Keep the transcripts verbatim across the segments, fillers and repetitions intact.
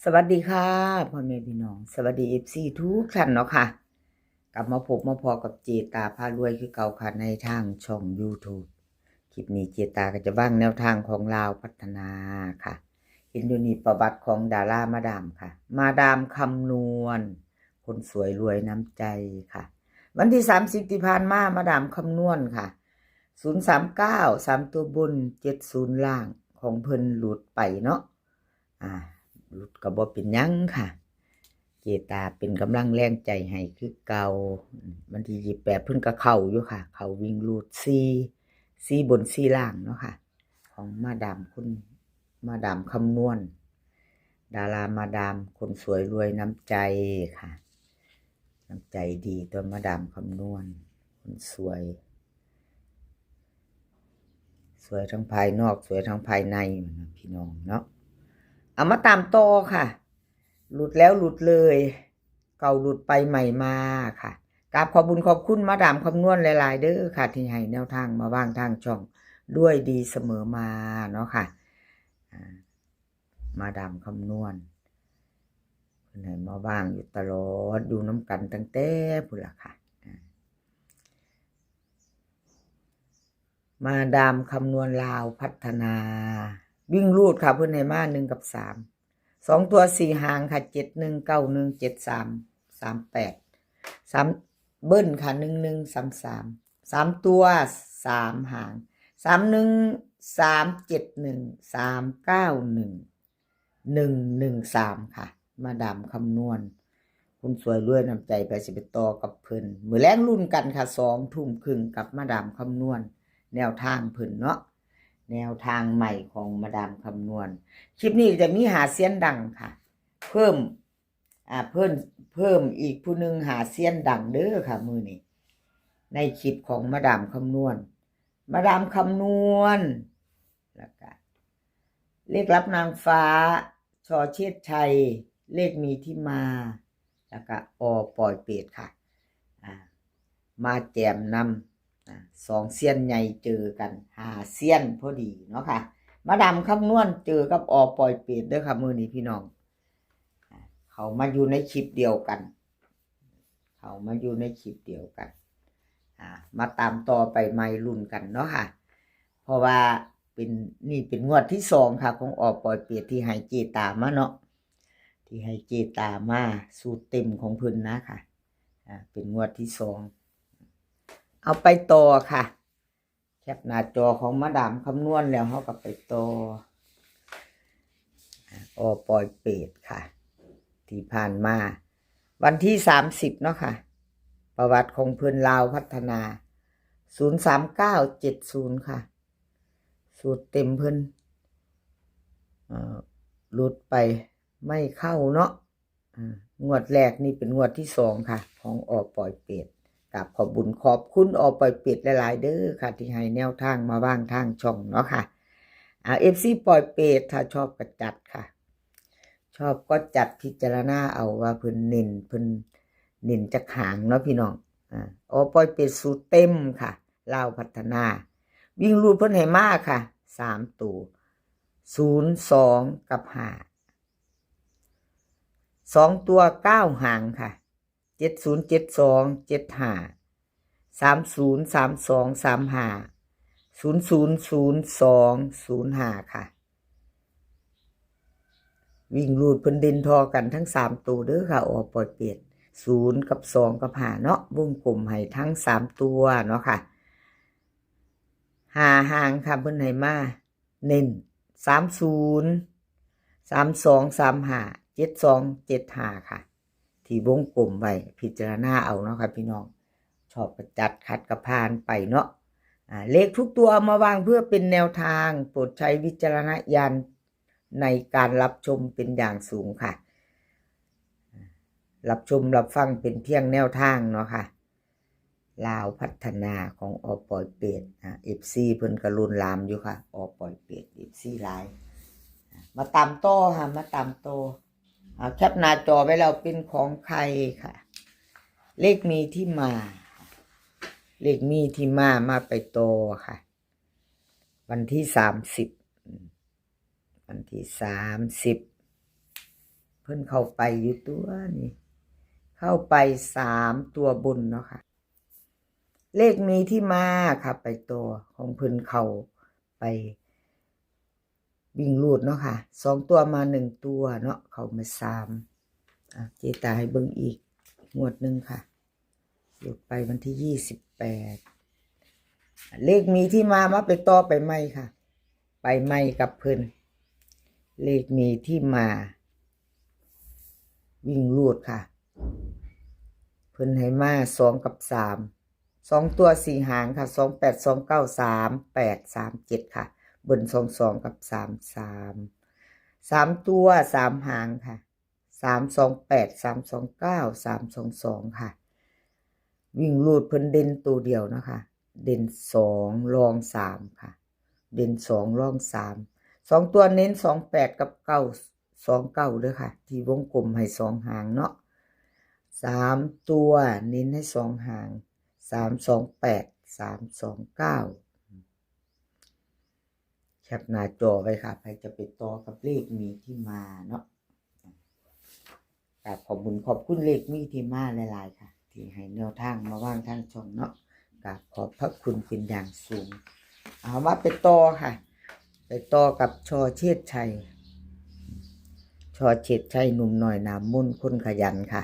สวัสดีค่ะ พ่อแม่พี่น้อง สวัสดี เอฟซี ทุกท่านเนาะค่ะ กลับมาพบมาพ้อกับเจตาพารวยคือเก่าค่ะ ในทางช่อง YouTube คลิปนี้เจตาก็จะวางแนวทางของลาวพัฒนาค่ะ เห็นอยู่นี่ประวัติของดารามาดามค่ะ มาดามคำนวณ คนสวยรวยน้ำใจค่ะ วันที่สามสิบที่ผ่านมา มาดามคำนวณค่ะ ศูนย์สามเก้า สามตัวบน เจ็ดศูนย์ล่าง ของเพิ่นหลุดไปเนาะ อ่า หลุดก็บ่เป็นหยังค่ะ เจตาเป็นกำลังแรงใจให้คือเก่า วันที่ยี่สิบแปดเพิ่นก็เข้าอยู่ค่ะ เข้าวิ่งรูดสี่ สี่บนสี่ล่างเนาะค่ะ ของมาดามคุณ มาดามคำนวณ ดารามาดามคนสวยรวยน้ำใจค่ะ น้ำใจดีตัวมาดามคำนวณ คนสวย สวยทั้งภายนอก สวยทั้งภายในนะพี่น้องเนาะ เอามาตามต่อค่ะ หลุดแล้วหลุดเลย เก่าหลุดไปใหม่มาค่ะ กราบขอบบุญขอบคุณมาดามคำนวณหลายๆเด้อค่ะ ที่ให้แนวทางมาวางทางช่องด้วยดีเสมอมาเนาะค่ะ อ่า มาดามคำนวณ เพิ่นให้มาวางอยู่ตลอด อยู่นำกันตั้งแต่พุ้นล่ะค่ะ อ่า มาดามคำนวณลาวพัฒนา วิ่งรูดค่ะ เพิ่นให้มาหนึ่งกับสาม สองตัวสี่หางค่ะ เจ็ดหนึ่ง เก้าหนึ่ง เจ็ดสาม สามแปด สาม เบิ้ลค่ะ หนึ่งหนึ่ง สามสาม สามตัวสามหาง สามหนึ่ง สามเจ็ดหนึ่ง สามเก้าหนึ่ง หนึ่งหนึ่งสามค่ะ มาดามคำนวณ คุณสวยรวยน้ำใจ ไปสิไปต่อกับเพิ่น มื้อแลงลุ้นกันค่ะ สองทุ่มครึ่งกับมาดามคำนวณ แนวทางเพิ่นเนาะ แนวทางใหม่ของมาดามคำนวณ คลิปนี้จะมีหาเซียนดังค่ะ เพิ่ม อ่า เพิ่ม เพิ่มอีกผู้หนึ่งหาเซียนดังเด้อค่ะ มื้อนี้ ในคลิปของมาดามคำนวณ มาดามคำนวณ แล้วก็ เลขลับนางฟ้า ชอเชษชัย เลขมีที่มา แล้วก็ อ.ปอยเปตค่ะ อ่า มาแจมนำ อ่า สองเซียนใหญ่เจอกัน หาเซียนพอดีเนาะค่ะ มาดามคำนวณเจอกับ อ.ปอยเปตเด้อค่ะ มื้อนี้พี่น้อง อ่า เขามาอยู่ในคลิปเดียวกัน เขามาอยู่ในคลิปเดียวกัน อ่า มาตามต่อไปใหม่ลุ้นกันเนาะค่ะ เพราะว่าเป็น นี่เป็นงวดที่สองค่ะ ของ อ.ปอยเปตที่ให้เจตามาเนาะ ที่ให้เจตามา สูตรเต็มของเพิ่นนะค่ะ อ่า เป็นงวดที่สอง เอาไปต่อค่ะ แคปหน้าจอของมาดามคำนวณแล้ว เฮาก็ไปต่อ อ่า อ.ปอยเปตค่ะ ที่ผ่านมา วันที่สามสิบเนาะค่ะ ประวัติของเพิ่นลาวพัฒนา ศูนย์สามเก้าเจ็ดศูนย์ค่ะ สูตรเต็มเพิ่น เอ่อ หลุดไป ไม่เข้าเนาะ อ่า งวดแรกนี่เป็นงวดที่สองค่ะ ของ อ.ปอยเปต กราบขอบบุญขอบคุณ อ.ปอยเปตหลายๆเด้อค่ะ ที่ให้แนวทางมาวางทางช่องเนาะค่ะ อ่า เอฟซี ปอยเปต ถ้าชอบก็จัดค่ะ ชอบก็จัดพิจารณาเอาว่าเพิ่นเน้น เพิ่นเน้นจักหางเนาะพี่น้อง อ่า อ.ปอยเปตสูตรเต็มค่ะ ลาวพัฒนา วิ่งรูดเพิ่นให้มาค่ะ สามตัว ศูนย์ สอง กับ ห้า สองตัวเก้าหางค่ะ เจ็ดศูนย์ เจ็ดสอง เจ็ดห้า สามศูนย์ สามสอง สามห้า ศูนย์ศูนย์ ศูนย์สอง ศูนย์ห้าค่ะ วิ่งรูดเพิ่นเด่นทอกันทั้งสามตัวเด้อค่ะ อ.ปอยเปต ศูนย์ กับ สอง กับ ห้า เนาะ วงกลมให้ทั้งสามตัวเนาะค่ะ ห้าหางค่ะ เพิ่นให้มา เน้น สามศูนย์ สามสอง สามห้า เจ็ดสอง เจ็ดห้าค่ะ ที่วงกลมไว้ พิจารณาเอาเนาะค่ะพี่น้อง ชอบก็จัด ขัดก็ผ่านไปเนาะ อ่า เลขทุกตัวเอามาวางเพื่อเป็นแนวทาง โปรดใช้วิจารณญาณในการรับชมเป็นอย่างสูงค่ะ รับชมรับฟังเป็นเพียงแนวทางเนาะค่ะ ลาวพัฒนาของ อ.ปอยเปต อ่า เอฟซี เพิ่นก็ลุนลามอยู่ค่ะ อ.ปอยเปต เอฟซี หลาย อ่า มาตามต่อค่ะ มาตามต่อ อ่า แคปหน้าจอไว้แล้ว เป็นของใครค่ะ เลขมีที่มา เลขมีที่มา มาไปต่อค่ะ วันที่สามสิบ อืม วันที่สามสิบ พิ่นเข้าไปอยู่ตัวนี่ เข้าไปสามตัวบนเนาะค่ะ เลขมีที่มาค่ะ ไปต่อของเพิ่นเข้าไป วิ่งรูดเนาะค่ะ สองตัวมาหนึ่งตัวเนาะ เข้ามาสาม อ่ะ เจตาให้เบิ่งอีกงวดหนึ่งค่ะ หลุดไปวันที่ยี่สิบแปด เลขมีที่มา มาไปต่อไปใหม่ค่ะ ไปใหม่กับเพิ่น เลขมีที่มา วิ่งรูดค่ะ เพิ่นให้มาสองกับสาม สองตัวสี่หางค่ะ สองแปด สองเก้า สามแปด สามเจ็ด ค่ะ เบิ้ลสองสองกับสามสาม สามตัวสามหางค่ะ สามสองแปด สามสองเก้า สามสองสอง ค่ะ วิ่งรูดเพิ่นเด่นตัวเดียวนะคะ เด่นสอง รองสามค่ะ เด่นสอง รองสาม สองตัวเน้นสองแปดกับเก้าสองเก้าเด้อค่ะ ที่วงกลมให้สองหางเนาะ สามตัวเน้นให้สองหาง สามสองแปด สามสองเก้า แคปหน้าจอไว้ค่ะ ใครจะไปต่อกับเลขมีที่มาเนาะ กราบขอบคุณขอบคุณเลขมีที่มาหลายๆค่ะ ที่ให้แนวทางมาวางทางช่องเนาะ กราบขอบพระคุณเป็นอย่างสูง เอามาไปต่อค่ะ ไปต่อกับ ช.เชษชัย ช.เชษชัย หนุ่มน้อยหน้ามนต์คนขยันค่ะ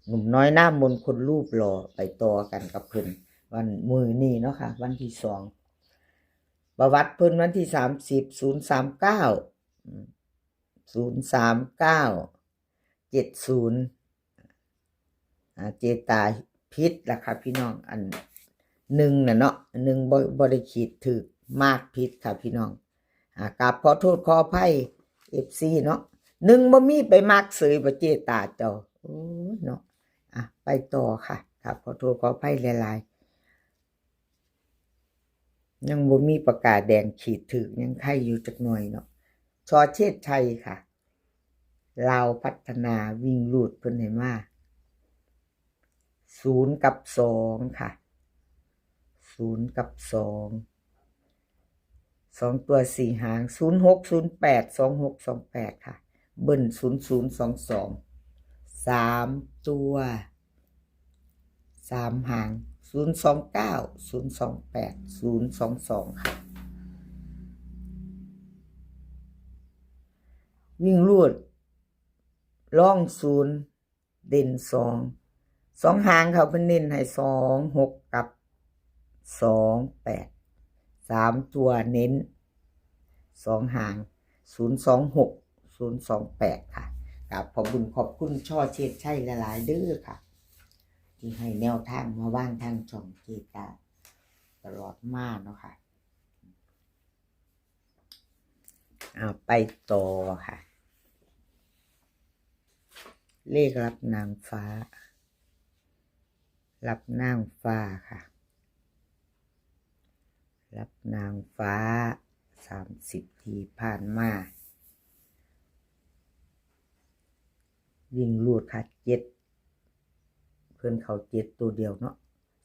หนุ่มน้อยหน้ามนต์คนรูปหล่อ ไปต่อกันกับเพิ่นวันมื้อนี้เนาะค่ะ วันที่สอง ประวัติเพิ่นวันที่สามสิบ ศูนย์สามเก้า อืม ศูนย์สามเก้า เจ็ดศูนย์ อ่า เจตาผิดล่ะค่ะพี่น้อง อันหนึ่งน่ะเนาะ หนึ่งบ่ บ่ได้ขีดถืก มาร์กผิดค่ะพี่น้อง อ่า กราบขอโทษขออภัย เอฟซี เนาะ หนึ่งบ่มีไปมาร์กเสยบ่เจตาเจ้า โอ้ยเนาะ อ่ะ ไปต่อค่ะ กราบขอโทษขออภัยหลายๆ ยังบ่มีปากกาแดงขีดถืก ยังไข่อยู่จักหน่อยเนาะ ช.เชษชัยค่ะ ลาวพัฒนา วิ่งรูดเพิ่นให้มา ศูนย์กับสองค่ะ ศูนย์กับสอง สองตัวสี่หาง ศูนย์หก ศูนย์แปด สองหก สองแปด ค่ะ เบิ้ล ศูนย์ศูนย์ สองสอง สามตัว สามหาง ศูนย์สองเก้า ศูนย์สองแปด ศูนย์สองสอง ค่ะ วิ่งรูด รองศูนย์ เด่นสอง สองหางค่ะ เพิ่นเน้นให้สองหกกับสองแปด สามตัวเน้นสองหาง ศูนย์สองหก ศูนย์สองแปด ค่ะ กราบขอบคุณขอบคุณ ช.เชษชัยหลายๆเด้อค่ะ ที่ให้แนวทางมาวางทางช่องเจตาตลอดมาเนาะค่ะ เอาไปต่อค่ะ เลขรับนางฟ้า รับนางฟ้าค่ะ รับนางฟ้า สามสิบที่ผ่านมา วิ่งรูดค่ะ เจ็ด เพิ่นเข้าเจ็ดตัวเดียวเนาะ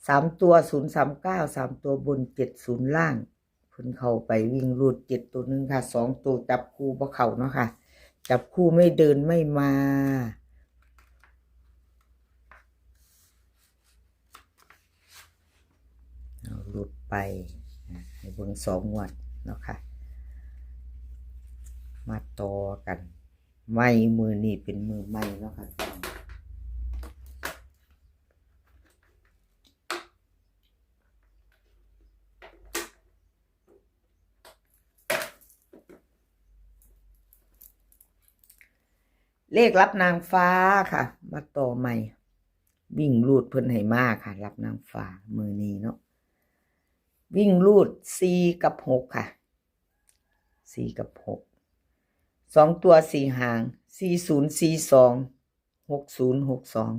สามตัว ศูนย์สามเก้า สามตัวบน เจ็ดศูนย์ ล่าง เพิ่นเข้าไปวิ่งรูดเจ็ดตัวหนึ่งค่ะ สองตัวจับคู่บ่เข้าเนาะค่ะ จับคู่ไม่เดินไม่มา เอาหลุดไป อ่ะ ให้เบิ่งสองงวดเนาะค่ะ มาต่อกัน ใหม่ มื้อนี้เป็นมื้อใหม่เนาะค่ะ เลขรับนางฟ้าค่ะ มาต่อใหม่ วิ่งรูดเพิ่นให้มาค่ะ รับนางฟ้ามื้อนี้เนาะ วิ่งรูดสี่กับหกค่ะ สี่กับหก สองตัวสี่หาง สี่ศูนย์ สี่สอง หกศูนย์ หกสอง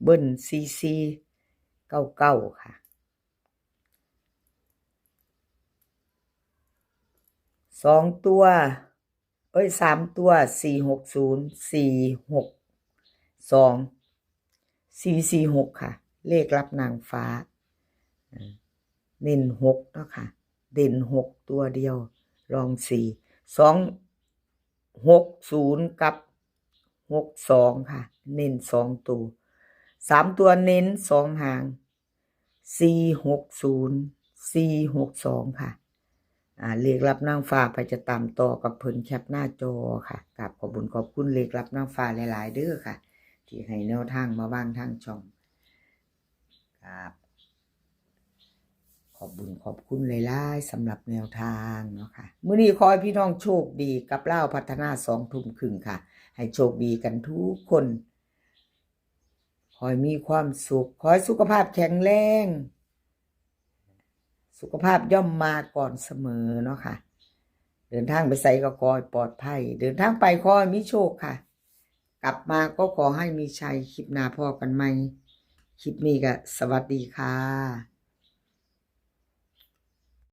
เบิ้ล สี่สี่ เก้าเก้า ค่ะ สองตัว เอ้ย สามตัว สี่หกศูนย์ สี่หกสอง สี่สี่หก ค่ะ เลขรับนางฟ้า อ่า เน้นหกเนาะค่ะ เด่นหกตัวเดียว รองสี่ สอง หกศูนย์ กับ หกสองค่ะ เน้นสองตัว สามตัวเน้นสองหาง สี่หกศูนย์ สี่หกสองค่ะ อ่า เลขลับนางฟ้า ไปจะตามต่อกับเพิ่น แคปหน้าจอค่ะ กราบขอบบุญขอบคุณเลขลับนางฟ้าหลายๆเด้อค่ะ ที่ให้แนวทางมาวางทางช่อง ครับ ขอบบุญขอบคุณหลายๆสำหรับแนวทางเนาะค่ะ มื้อนี้ขอให้พี่น้องโชคดีกับลาวพัฒนา สองทุ่มครึ่งค่ะ ให้โชคดีกันทุกคน ขอให้มีความสุข ขอให้สุขภาพแข็งแรง สุขภาพย่อมมาก่อนเสมอเนาะค่ะ เดินทางไปไสก็ขอให้ปลอดภัย เดินทางไปขอให้มีโชคค่ะ กลับมาก็ขอให้มีชัย คลิปหน้าพ้อกันใหม่ คลิปนี้ก็สวัสดีค่ะ